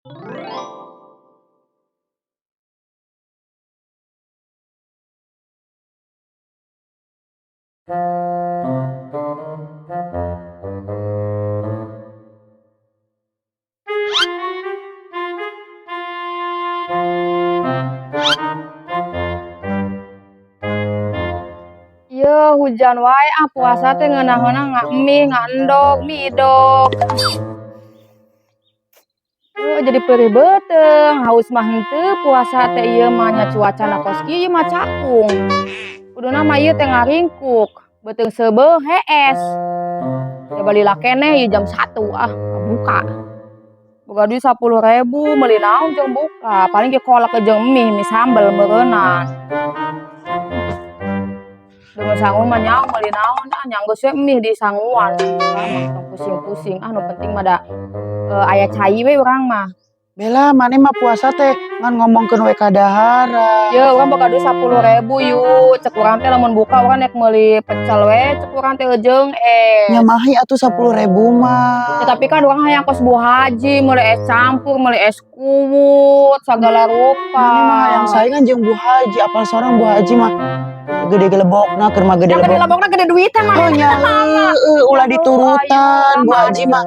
Ieu hujan wae ah, puasa teh ngeunah-ngeunah ngamie, ngaendog, midog. Jadi perih beuteung, haus mah henteu puasa teh ieu mah nya, cuacana kos kieu mah cakung. Kuduna mah ieu teh ngaringkuk, beuteung seubeuh hees. Ya balila keneh ieu jam 1 ah buka. Boga duit 10.000 meuli naon jeung buka, paling ge kolak jeung mie, mie sambel meureunnan. Dengan sangu mah nyaho meuli naon ah, nya geus we mie di sanguan. Mah tong pusing-pusing ah, nu penting mah da aya cai we urang mah. Bella, maneh mah puasa teh ngan ngomongkeun we kadahara. Ye, urang boga duit 10.000 yuk. Cek urang teh lamun buka urang nek meuli pecel we, cek urang teh jeung es. Nya mahi atuh 10.000 mah. Ya, tapi kan urang hayang kos Bu Haji, meuli es campur, meuli es kuwut, sagala rupa. Maneh mah hayang saingan jeung Bu Haji, apal sorang Bu Haji mah gede gelebokna, keur mah gede Yang gede lebok. Lebokna gede duitna mah. Oh nya heueuh, ulah diturutan Bu Haji mah.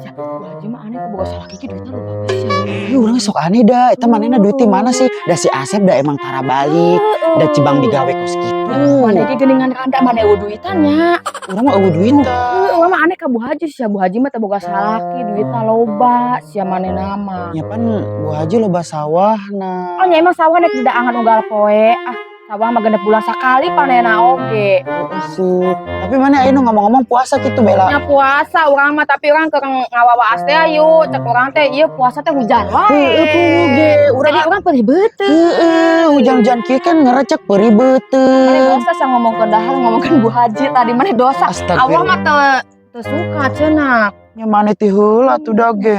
Bu Haji mah aneh boga salaki ge duitna loba pisan. Ih, urang sok aneh da, eta manehna duit ti mana sih? Da si Asep da emang tara balik, da cibang digawe kos kitu. Maneh ge geuningan randa, maneh eueuh duitan nya. Urang mah eueuh duitan. Heueuh, urang mah aneh ka Bu Haji, sia Bu Haji mah teh boga salaki, duitna loba, sia manehna mah. Nya pan Bu Haji loba sawahna. Oh nya emang sawah nek didaangan unggal poe. Ah, sawah mah 6 bulan sakali panenna oge. Heeh sih. Tapi maneh ayeuna ngomong-ngomong puasa kitu, Bella? Nya puasa urang mah, tapi urang keur ngawawaas teh ayu, cek urang teh ieu puasa teh hujan wae. Heueuh, puguh ge urang. Jadi urang perih beuteung. Heeh, hujan-hujan kieu kan ngerecek perih Maneh beuteung. dosa sia ngomongkeun dahar, ngomongkeun Bu Haji tadi, maneh dosa. Allah mah teu teu suka cenah. Nya maneh ti heula atuh da ge.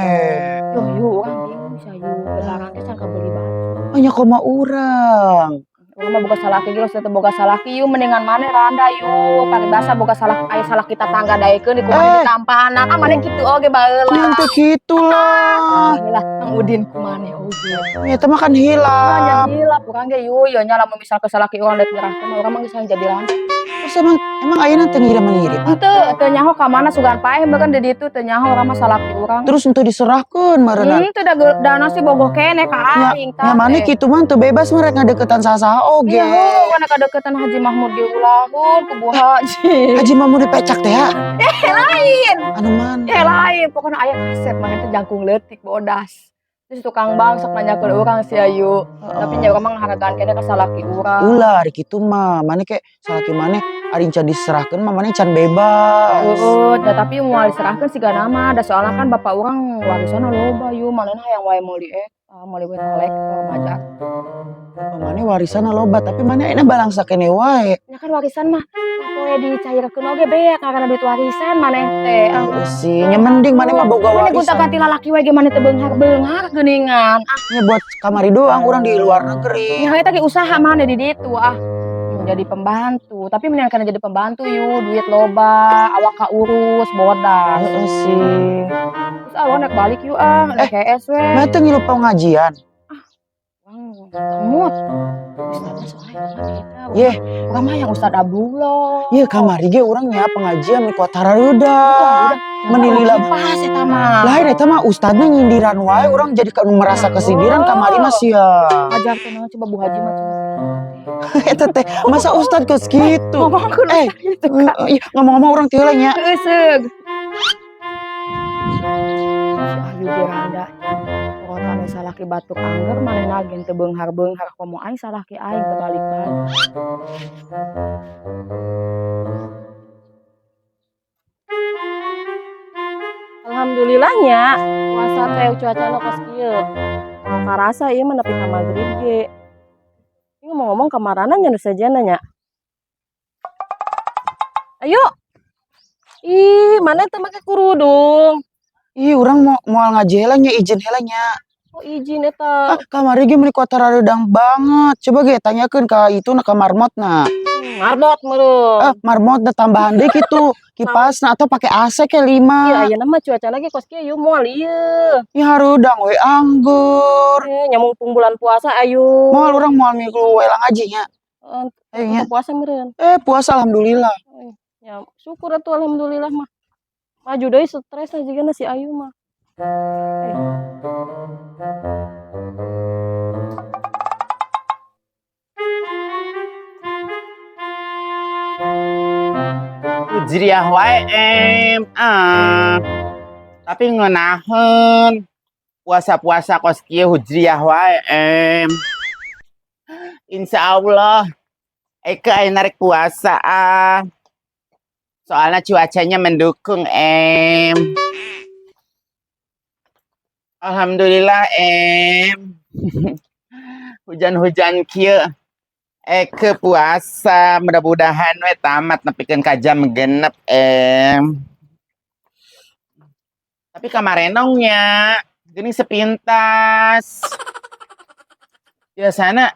Yo yu, urang bingung sia yu, lebaran teh can kabeli baju. Oh nya kumaha urang. Urang mah boga salaki ge geus teu boga salaki yu, mendingan maneh randa yu, paribasa boga salaki, aya salaki tatangga daekeun di kumaha ditampanan. Ah, maneh kitu oge baheula. Nya teu kitu lah. Lah, Mang Udin ku maneh oge. Nya eta mah kan Nya hilap. Hilap urang ge yu, nya lamun misal ke salaki urang deuk nyerahkeun mah urang mah geus hayang jadi randa. Terus emang emang ayeuna teu ngirim-ngirim? Henteu, teu nyaho ka mana, sugan paeh meureun di ditu, teu nyaho urang mah salaki urang. Terus henteu diserahkeun meureunna? Henteu, da dana sih bogoh keneh ka aing Nya tah maneh teh. kitu mah teu bebas mah rek ngadeukeutan saha-saha oge. Iya, heuh, kana kadeukeutan Haji Mahmud ge ulahun ku Bu Haji. Haji Mahmud dipecak teh ya? Eh, lain. Anu mana? Eh, lain, pokoknya aya kasep maneh teh jangkung leutik bodas. Terus tukang bang sok nanyakeun urang si Ayu. Tapi nya urang mah ngahargaan keneh ka salaki urang. Ulah ari kitu mah, maneh ke salaki maneh ari can diserahkeun mah maneh can bebas. Heeh, da tapi moal diserahkeun sigana mah, da soalna kan bapak urang warisanna loba yu, manehna hayang wae meuli eta, meuli we kolektor majar. Bapak maneh warisanna loba, tapi maneh ayeuna balangsa keneh wae. Nya kan warisan mah poe dicairkeun oge beak karena duit warisan maneh teh. Ah. Heeh sih, nya mending maneh mah boga Maneh warisan. gonta-ganti lalaki wae ge maneh teh beunghar-beunghar geuningan. Ah, Nya buat kamari doang urang di luar negeri. Nya eta ge usaha maneh di ditu ah. Jadi pembantu, tapi mendingan kana jadi pembantu yu, duit loba, awak kaurus, bodas. Heeh sih. Terus ah, urang naik balik yuk ah, naik KS we. Maneh teu ngilu pengajian? Emut. Ustadnya soalnya eta mah beda. Yeh. Urang mah yang Ustad Abdullah. Ye, kamari ge urang nya pengajian di kota Reuda. Meni lila. Pas eta mah. Lain eta mah, ustadnya nyindiran wae, urang jadi merasa kesindiran kamari mah sia. Ajar teh naon coba Bu Haji mah cenah. Eta teh masa ustad kos kitu. Ngomongkeun Eh, ustad gitu kan. Iya, ngomong-ngomong urang ti heula nya. Euseg. Si Ayu ge randa. Pokokna salaki batur angger manehna ge teu beunghar-beunghar komo aing salaki aing teu balik-balik. Alhamdulillahnya puasa teh cuacana kos kieu. Moal karasa ieu mah nepi ka magrib ge. Ini ngomong-ngomong kamarana nya nu sejenna nya? Ayo. Ih, maneh teu make kerudung? Ih, urang mau moal ngaji heula nya, izin heula nya. Oh, izin eta. Ah, kamari ge meuni kuat hareudang banget. Coba ge tanyakeun ka itu na, ka marmotna. Marbot meureun. Ah, marmotna tambahan deui kitu. Kipasna atau pakai AC ke Iya, 5. ayeuna mah cuacana ge kos kieu yeuh moal ieu. Ya hareudang we anggur. Eh, nya mumpung bulan puasa ayo. Moal urang moal milu welang ngaji nya. Heeh, Ayo nya. Puasa meureun. Eh, puasa alhamdulillah. Ya, syukur atuh alhamdulillah mah. Maju deui stres jigana si Ayu mah. Eh. Hujriah wae em ah. Tapi ngeunaheun puasa-puasa kos kieu hujriah wae em. Insya Allah Eke aya narik puasa ah. Soalnya cuacanya mendukung em. Alhamdulillah em. Hujan-hujan kieu Eke puasa mudah-mudahan we tamat nepikeun ka jam 6 em. Tapi kamarenongnya geuning sepintas. Biasana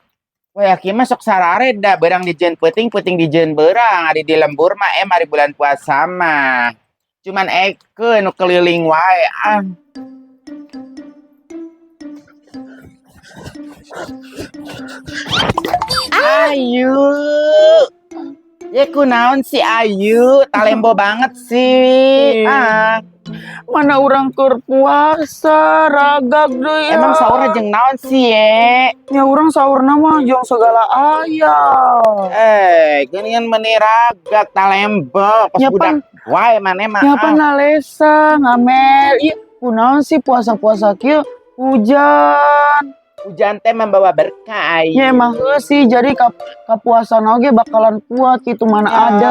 wah kieu mah sok sarareda beurang dijieun peuting, peuting dijieun beurang, ari di lembur mah em ari bulan puasa mah. Cuman Eke nu keliling wae ah. Ayu. Ya kunaon si Ayu, talembo banget sih. Ah. Mana urang keur puasa, ragag deui. Emang sahur jeung naon sih ye? Ya urang sahurna mah jeung segala aya. Eh, geuningan meuni ragag talembo kos Nya budak wae maneh mah. Nya pan lalesa ngamel. Ieu kunaon sih puasa-puasa kieu hujan. Hujan teh membawa berkah Ayu. Ya emang heuh sih, jadi kapuasana oge bakalan kuat gitu mana Ya, ada.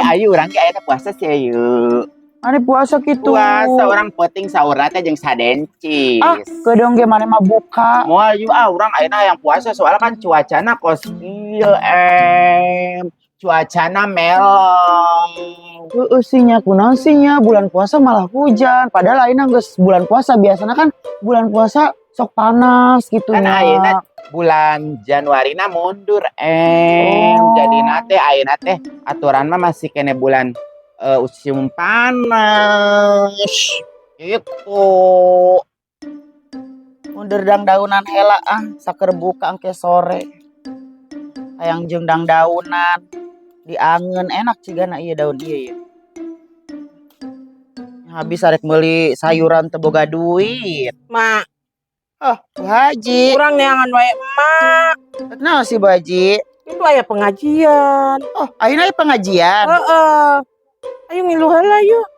Eh Ayu urang ge aya puasa sih Ayu. Mane puasa gitu. Puasa urang peuting sahurna teh jeung sadencis. Ah, kedeung ge mane mah buka. Moal yu ah urang ayeuna yang puasa soalnya kan cuacana kos kieu em. Cuacana melong. Heeh sih nya, kunaon sih nya bulan puasa malah hujan. Padahal ayeuna geus bulan puasa, biasana kan bulan puasa sok panas gitu Kan nya. ayeuna bulan Januari na mundur em. Oh. Jadi teh ayeuna teh aturan mah masih kene bulan musim panas gitu. Mundur dang daunan hela ah, saker buka engke sore. Hayang jeung dang daunan diangeun enak cigana ieu daun ieu ya. Habis arek meuli sayuran teu boga duit. Mak. Oh, Bu Haji. Urang neangan wae emak. Kenapa sih Bu Haji? Itu aya pengajian. Oh, ayeuna aya pengajian. Heeh. Ayo ngilu heula yuk.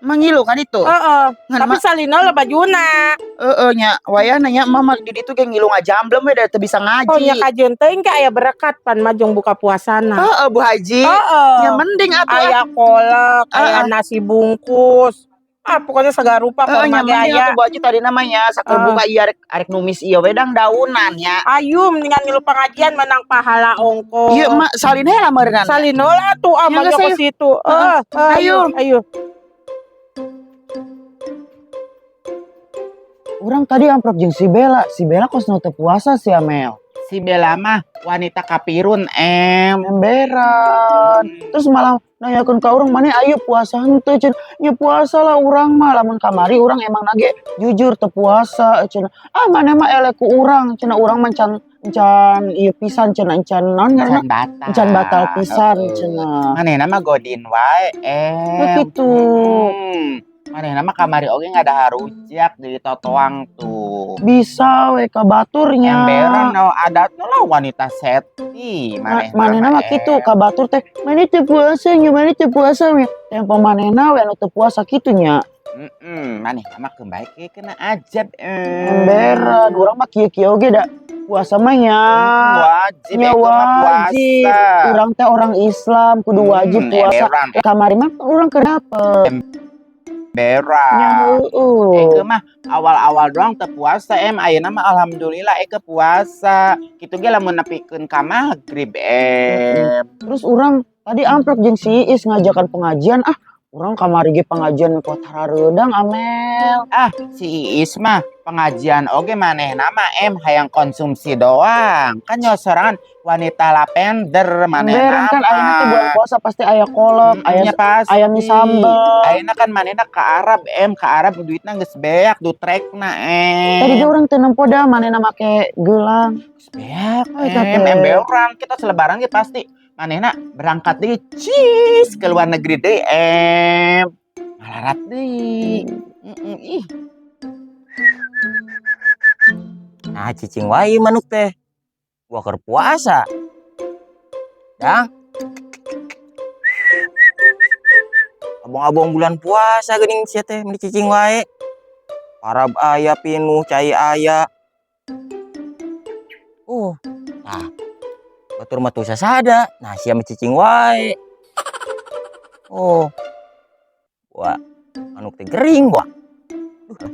Mangilu kan itu? Heeh. Ngan Tapi ma salina lah bajuna. Heeh nya, wayahna nya mah di ditu ge ngilu ngajamblem we da teu bisa ngaji. Oh nya kajeun teuing ke aya berkat pan mah jeung buka puasana. Heeh Bu Haji. Heeh. Nya mending atuh. Aya kolak, aya Heeh. nasi bungkus. Ah pokoknya segala rupa Heeh nya korma ge mending aya. atuh Bu Haji tadi namanya saker Heeh. buka ieu arek numis ieu we dang daunan nya. Ayo mendingan ngilu pengajian menang pahala ongko. Ieu mah salin heula meureunana. Salin heula atuh ah Ya, mah geus, ke ayo. situ. Heeh. Heeh, ayo, ayo. Urang tadi amprok jeung si Bella. Si Bella kos nu teu puasa sih Amel. Si Bella mah wanita kapirun em. Emberan. Terus malah nanyakeun ka urang maneh ayo puasa henteu cenah. Nya puasa lah urang mah lamun kamari urang emang nage jujur teu puasa cenah. Ah maneh mah eleh ku urang cenah, urang mah encan ieu pisan cenah, encan naon ngaranna? Encan batal. Encan batal pisan Heeh. cenah. Manehna mah godin wae em. Oh kitu. Manehna mah kamari oge ngadahar rujak di totoang tuh. Bisa we ka baturnya. Emberan no adatna lah wanita seti manehna. Manehna mah kitu ka batur teh maneh teu puasa nya, maneh teu puasa nya. Tempo manehna we anu teu puasa kitu nya. Heeh, manehna mah keun bae kena ajab em. Emberan urang mah kieu-kieu oge da puasa mah nya. Wajib Nya eta mah wajib. puasa. Urang teh orang Islam kudu wajib puasa. Emberan. Kamari mah urang keur dapet. Emberan. Nya heueuh. Eke mah awal-awal doang teu puasa em, ayeuna mah alhamdulillah Eke puasa. Kitu ge lamun nepikeun ka magrib em. Terus urang tadi amprok jeung si Iis ngajakan pengajian ah. Urang kamari ge pengajian kuat harareudang, Amel. Ah, si Iis mah pengajian oge manehna mah em hayang konsumsi doang. Kan nyawa sorangan wanita lavender manehna Emberen kan ayeuna teh bulan mah. Puasa pasti aya kolak, aya Nya pasti. Aya mie sambal. Ayeuna kan manehna ke Arab em, ke Arab duitna geus beak, dutrekna em. Tadi ge urang teu nempo da manehna make gelang. Geus beak, Oh, eta em, teh. emberan. Kita selebaran ge pasti manehna berangkat deui cis ke luar negeri deui em. Malarat deui. Ih. Nah, cicing wae manuk teh. Gua keur puasa. Dang. Abong-abong bulan puasa geuning sia teh meni cicing wae. Arab aya pinuh, cai aya. Tah. Batur mah teu sasada. Nah, sia mah cicing wae. Oh. Wah, manuk teh gering gua. Duh.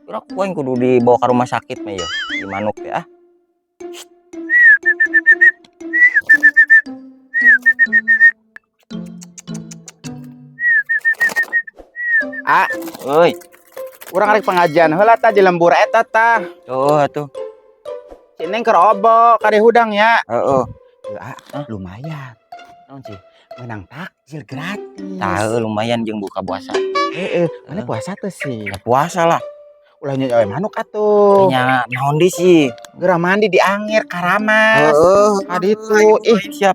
Kira ku aing kudu dibawa ke rumah sakit mah ieu, si manuk teh ah. Ah, Euy, urang arek pengajian heula tah di lembur eta tah. Oh atuh. Si Neng keur obok kade hudang ya. Heeh. Ah, lumayan. Naon sih? Menang takjil gratis. Tah heuh, lumayan jeung buka puasa. Heeh, mana puasa tuh sih? Ya puasa lah. Ulah nyoy manuk atuh. Nya naon deui sih? Geura mandi di angir karamas. Heeh. Kaditu ih Siap.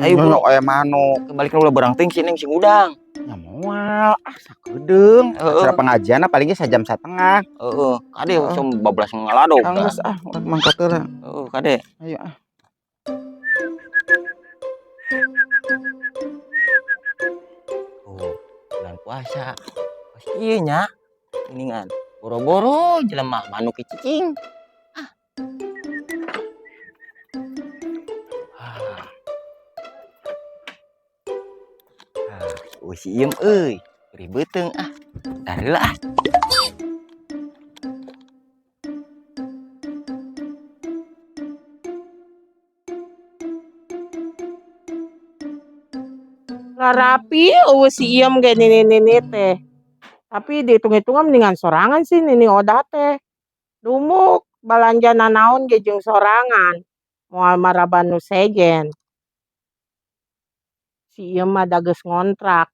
Ayo, ayo aya manuk. Kembali ke ulah berang teuing si Neng sing hudang. Nya moal ah sakedeung. Heeh. Acara pengajian paling ge sajam satengah. Heeh, kade Heeh. langsung bablas ngaladog. Geus ah urang mangkat heula. Heeh, kade. Ayo ah. Tuh, bulan puasa. Pas ieu nya geuningan. Boro-boro jelema manuk cicing. Ah. Ah. Ah, euy si Iem euy, beri beuteung ah. Bentar heula ah. Rapi eueuh si Iem ge nini-nini teh. Tapi dihitung-hitungan mendingan sorangan sih nini Odah teh. Dumuk balanja nanaon ge jeung sorangan. Moal maraban nu sejen. Si Iem mah da geus ngontrak.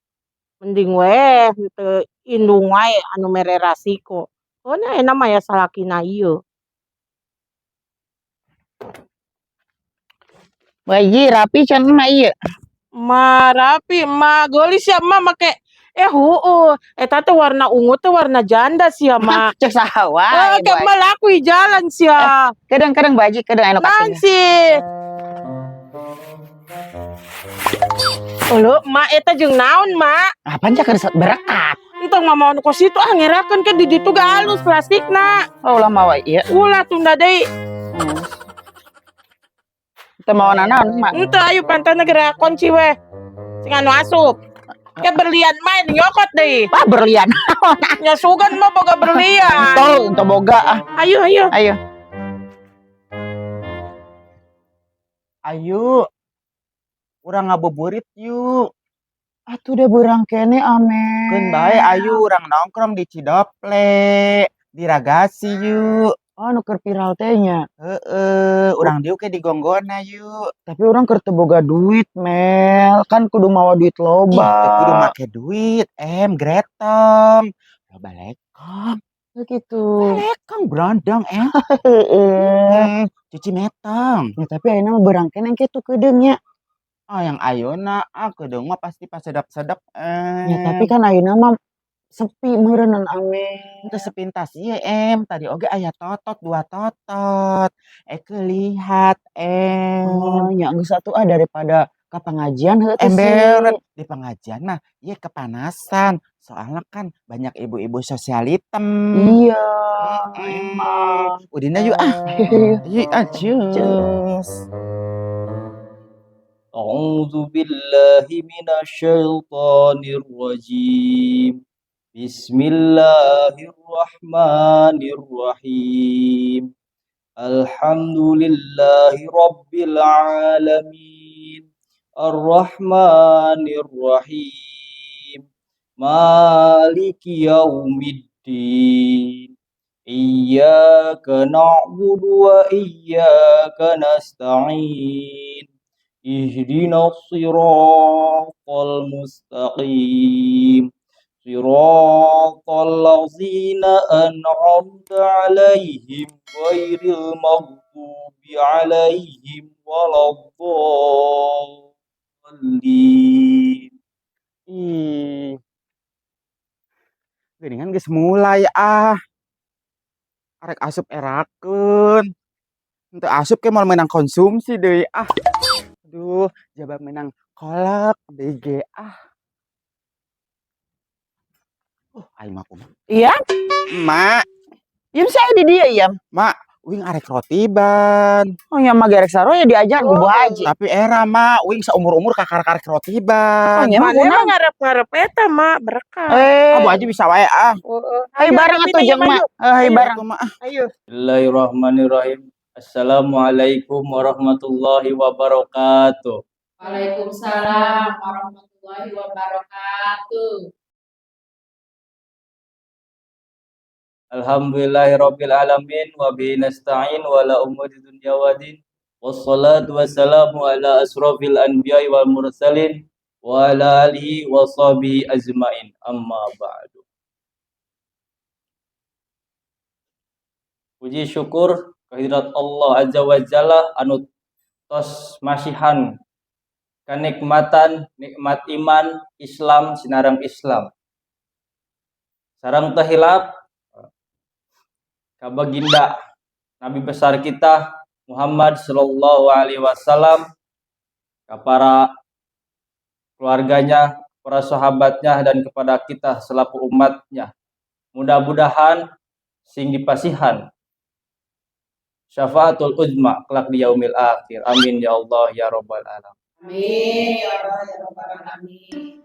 Mending we henteu indung wae anu mere rasiko. Keun ayeuna mah aya salakina ieu. Bayi rapi can mah ieu. Ma rapi, ma geulis ya ma make hueuh eta teh warna ungu teh warna janda sia ma. Cek saha wae. Eh, ke mah laku jalan sia. Kadang-kadang baji kadang anu Naon sih? Ulu, ma eta jeung naon, ma? Apaan cak keur berekat? Entong mama nu kos itu ah ngerakeun ke di ditu ge halus plastikna. Oh, ulah mawa ieu. Ulah tunda deui. Teu mawa nanaon, mak. Henteu ayo pantana geura kunci we. Sing anu asup. Ke berlian mah nyokot deui. Wah, berlian. Nya sugan mah boga berlian. Entong, entong boga ah. Ayo ayo. Ayo. Ayo. Urang ngabuburit yuk. Atuh da beurang keneh Amel. Keun bae ayo urang nongkrong di Cidople, di Ragasi yuk. Oh, nu keur viral teh nya. Heeh, urang dieu ke di Gonggona yuk. Tapi urang keur teu boga duit, Mel. Kan kudu mawa duit Ih, loba. teu kudu make duit, em gretong. Loba lekong. Oh, gitu. Lekong brondong, em. Heeh. Cuci metong. Ya, tapi ayeuna mah beurang keneh engke tuh keudeung nya. Ah, yang ayeuna ah keudeung mah pasti pasedek-sedek, em. Ya, tapi kan ayeuna mah sepi meureunnan Amel. Henteu sepintas ieu, em. Tadi oge aya totot, dua totot. Eke lihat, em. Oh, nya geus atuh ah daripada ka pengajian heueuh teh sih. Emberet di pengajian mah ieu kepanasan. Soalnya kan banyak ibu-ibu sosialitem. Iya, Mm-mm. emang. Udina yuk ah. Yuk ah, cus. أعوذ بالله من الشيطان الرجيم بسم الله الرحمن الرحيم الحمد لله رب العالمين Ar-Rahmanir Rahim. Maliki yaumiddin. Iyyaka na'budu wa iyyaka nasta'in. Ihdinas siratal mustaqim. Siratal ladzina an'amta 'alaihim ghairil maghdubi 'alaihim waladdallin. Ih. Geuningan geus mulai ah. Arek asup erakeun. Henteu asup ke moal meunang konsumsi deui ah. Aduh, jaba meunang kolak deui ge ah. Aing mah kumaha? Iya? Mak. Iem saya di dia, Iem. Mak, uing arek rotiban. Oh, nya mah gerek sarua ya diajar ku Bu Haji. Tapi era mak, uing saumur-umur kakar-karek rotiban. Oh, nya mah Mana kunaon? mah ngarep-ngarep eta mak berkah. Ah, Bu Haji bisa wae ah. Heeh. Hayu bareng atuh jeung mak. Hayu bareng. Atuh, mak, ah. Ayo. Bismillahirrahmanirrahim. Assalamualaikum warahmatullahi wabarakatuh. Waalaikumsalam warahmatullahi wabarakatuh. Alhamdulillahirabbil alamin wa bihi nasta'in wa la umuri dunya waddin. Wassalatu wassalamu ala asrofil anbiya'i wal mursalin wa ala alihi wa sahbihi ajmain. Amma ba'du. Puji syukur kehadirat Allah Azza wa Jalla anu tos masihan kenikmatan nikmat iman Islam sinareng Islam. Sareng teu hilap ka baginda Nabi besar kita Muhammad sallallahu alaihi wasallam, ka para keluarganya, para sahabatnya, dan kepada kita selaku umatnya. Mudah-mudahan sing dipasihan syafaatul uzma kelak di yaumil akhir. Amin ya Allah ya rabbal alamin. Amin ya Allah ya rabbal alamin.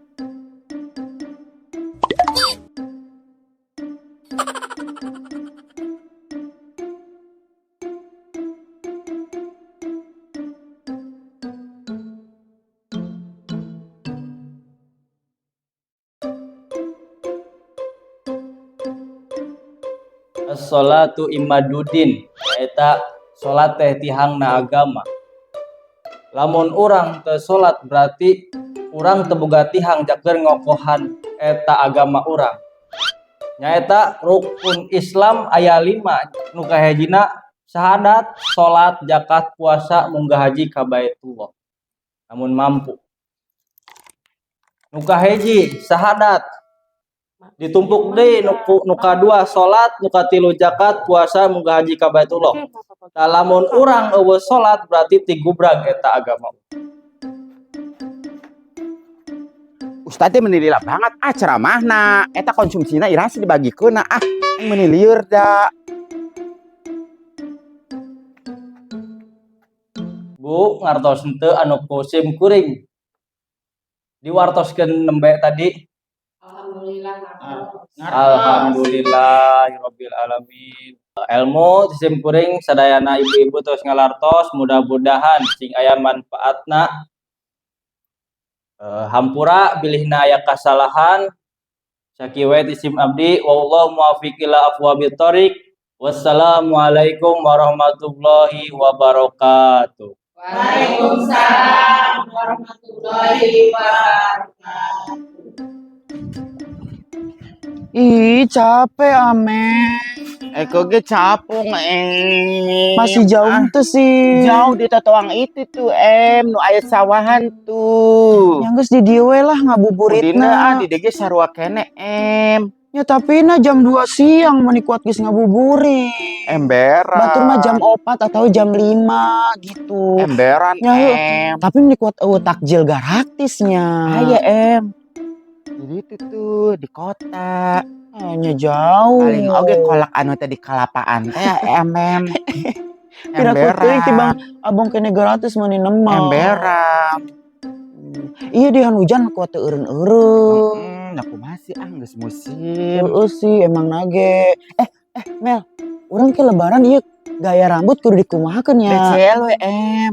As-salatu imaduddin, nyaeta salat teh tihangna agama. Lamun urang teu salat berarti urang teu boga tihang jakeun ngokohan eta agama urang. Nyaeta rukun Islam aya 5, nu kahijina syahadat, salat, zakat, puasa, munggah haji ka Baitullah. Lamun mampu. Nu kahiji syahadat, ditumpuk deui nu kadua salat, nu katilu zakat, puasa, munggah haji ka Baitullah. Tah lamun urang eueuh salat berarti tigubrag eta agama. Ustad teh meuni lila banget ah ceramahna, eta konsumsina iraha sih dibagikeunna ah, meuni lieur da. Bu, ngartos henteu anu ku sim kuring. Diwartoskeun nembe tadi. Alhamdulillah. Alhamdulillahirabbil alamin. Ilmu sim kuring sadayana ibu-ibu terus ngalartos, mudah-mudahan sing aya manfaatna. Hampura bilihna aya kasalahan. Sakieu we ti sim abdi, wallahu muwaffiq ila aqwamit thoriq. Wassalamualaikum warahmatullahi wabarakatuh. Waalaikumsalam warahmatullahi wabarakatuh. Ih, capek ame. Eko ge capung. Masih jauh Ah, tuh sih. Jauh di totoang itu tuh, nu aya sawahan tuh. Yang geus di dieu we lah ngabuburitna. Udina, ah, di dieu ge sarua kene, em. Ya tapi na jam 2 siang meni kuat geus ngabuburit. Emberan. Batur mah jam 4 atau jam 5 gitu. Emberan, Ya, heuh. em. Tapi meni kuat eueuh takjil gratisnya. Aya, em. Jadi itu tuh di kota. Hanya jauh. Paling oge kolak anu teh di kalapaan teh, em, em. Pira Emberan. teuing tibang abang kene gratis meni nemah. Emberan. Iya di hujan kuat teu eureun-eureun. Heeh, aku masih ah geus musim. Heeh sih emang nage. Mel, urang ke lebaran ieu Gaya rambut kudu dikumahakeun nya. BCL we em.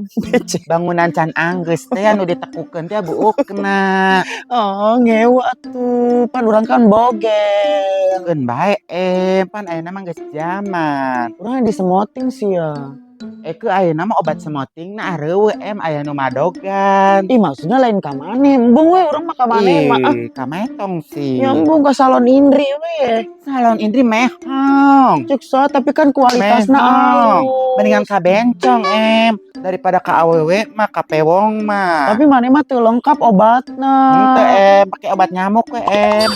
Bangunan can anggeus teh anu ditekukeun teh buukna. Oh, ngewa atuh. Pan urang kan bogel. Keun bae em, pan ayeuna mah geus jaman. Urang disemoting sih ya. Eke ayeuna mah obat semoting na areueuh em, aya nu madogan. Ih, maksudnya lain ka maneh. Embung we urang mah ka maneh mah. Ah, Ih, ka metong sih. ya embung ka salon Indri we. Salon Indri mehong. Cek sa, tapi kan kualitasna Mehong. alus. Mendingan ka bencong em daripada ka awewe mah, ka pewong mah. Tapi maneh mah teu lengkap obatna. Henteu em, pakai obat nyamuk we em.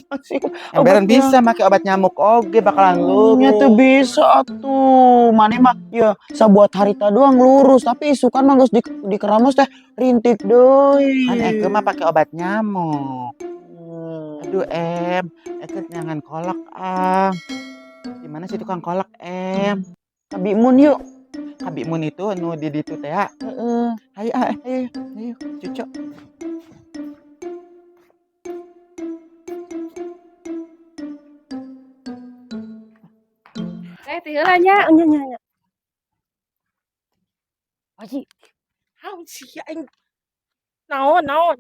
Masih Emberan obatnya. bisa make obat nyamuk oge bakalan lurus. Nya teu bisa atuh. Maneh mah ya sabuat harita doang lurus, tapi isukan mah geus di keramos teh rintik deui. Kan Eke mah pakai obat nyamuk. Hmm. Aduh em, Eke nyangan kolak ah. Di mana sih tukang kolak em? Ka Bimun yuk. Ka Bimun itu nu di ditu teh ya. Heeh. Ayo ah, ayo, ayo, cucu. Teh ti heula nya. Nya nya nya. Haji, Haun sia aing. Naon naon?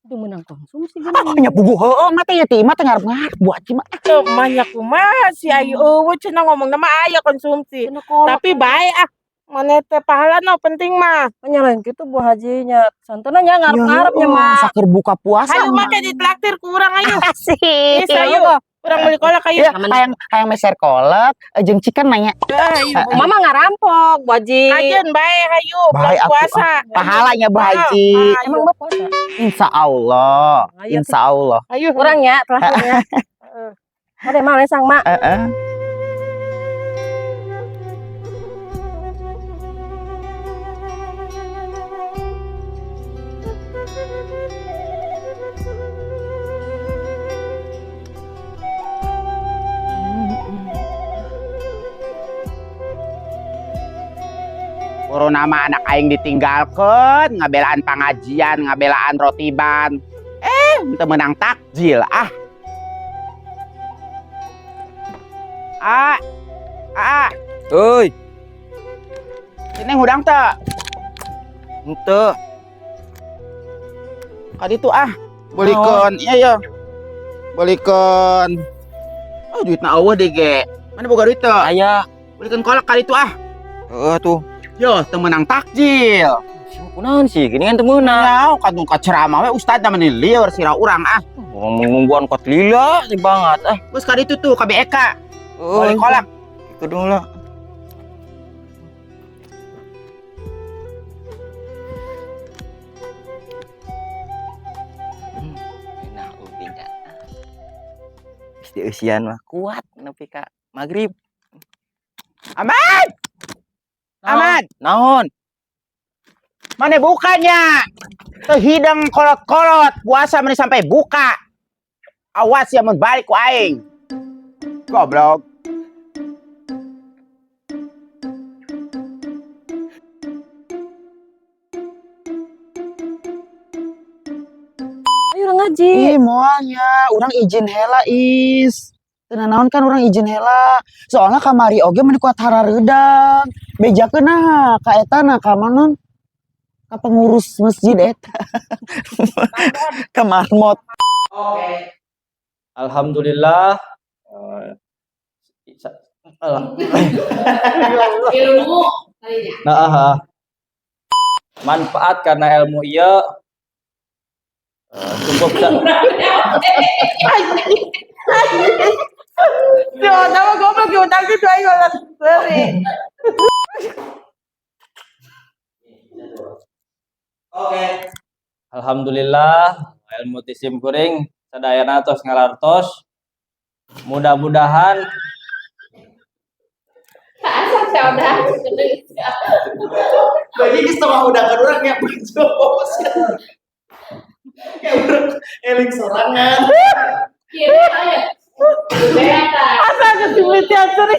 Itu menang konsumsi Ah, gini. nya puguh heueuh mah teh ya ti mah teh ngarep-ngarep Bu Haji mah. Teu mah nya kumaha si ayu eueuh cenah ngomongna mah aya konsumsi. Cenah kolak. Tapi bae ah. Maneh teh pahala no penting mah. Nya lain kitu Bu Haji nya. Santuna nya ngarep-ngarep nya mah. Saker buka puasa. Hayu make ditraktir ku urang ayo. Asik. Geus ayo. Urang meuli kolak ayo. Ya, hayang hayang meser kolak jeung chicken nanya. Ayo. Mama ngarampok, Bu Haji. Kajeun bae hayu bulan Bae atuh, puasa. Pahalanya Bu Haji. Ayo. Emang mah puasa? Insya Allah. Ayo, Insya Allah. Ayo. Kurang ya, terakhirnya. Ada mah lesang mak. Heeh. Corona mah anak aing ditinggalkeun, ngabelaan pangajian, ngabelaan rotiban. Teu meunang takjil ah. Ah. Ah, Euy, ini hudang teu? henteu. Ka ditu ah. Belikeun, iya ya. Belikeun. Oh, duitna eueuh deui ge. Mana boga duit teu? Aya. Belikeun kolak ka ditu ah. Heeh tuh. Yo, teu meunang takjil. Kunaon sih, gini kan teu meunang. Ya, kan ka ceramah we ustadna meni lieur sirah urang ah. Urang nungguan kot lila sih banget ah. Geus ka ditu tuh ka BEK. Beli kolak. Kedung lah. Enak ubinya. Geus dieusian mah kuat nepi ka magrib. Ahmad! Ahmad! Naon? Mana bukannya? Teu hidang kolot-kolot puasa meni sampai buka. Awas ya mun balik ku aing. Goblok. Ayo urang ngaji. Ih, moalnya urang izin hela is. Teu nanaon kan urang izin hela. Soalnya kamari oge meni kuat harareudang. Bejakeun nah ka eta na ka manon? Ka pengurus masjid eta. Ka marmot. Oke. Alhamdulillah. Alah. Ilmu tadinya. Nah, ah. Manfaat karena ilmu ieu cukup Si Oda mah goblok diundang gitu ayo lah. Seri. Oke. Alhamdulillah ilmu ti sim kuring sadayana tos ngalartos. Mudah-mudahan Asal si Oda. Bagi geus teu undangan urang nya bojo. Kayak urang eling sorangan. Kira aja. Beta. Asa kesimitian seri.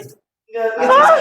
Enggak,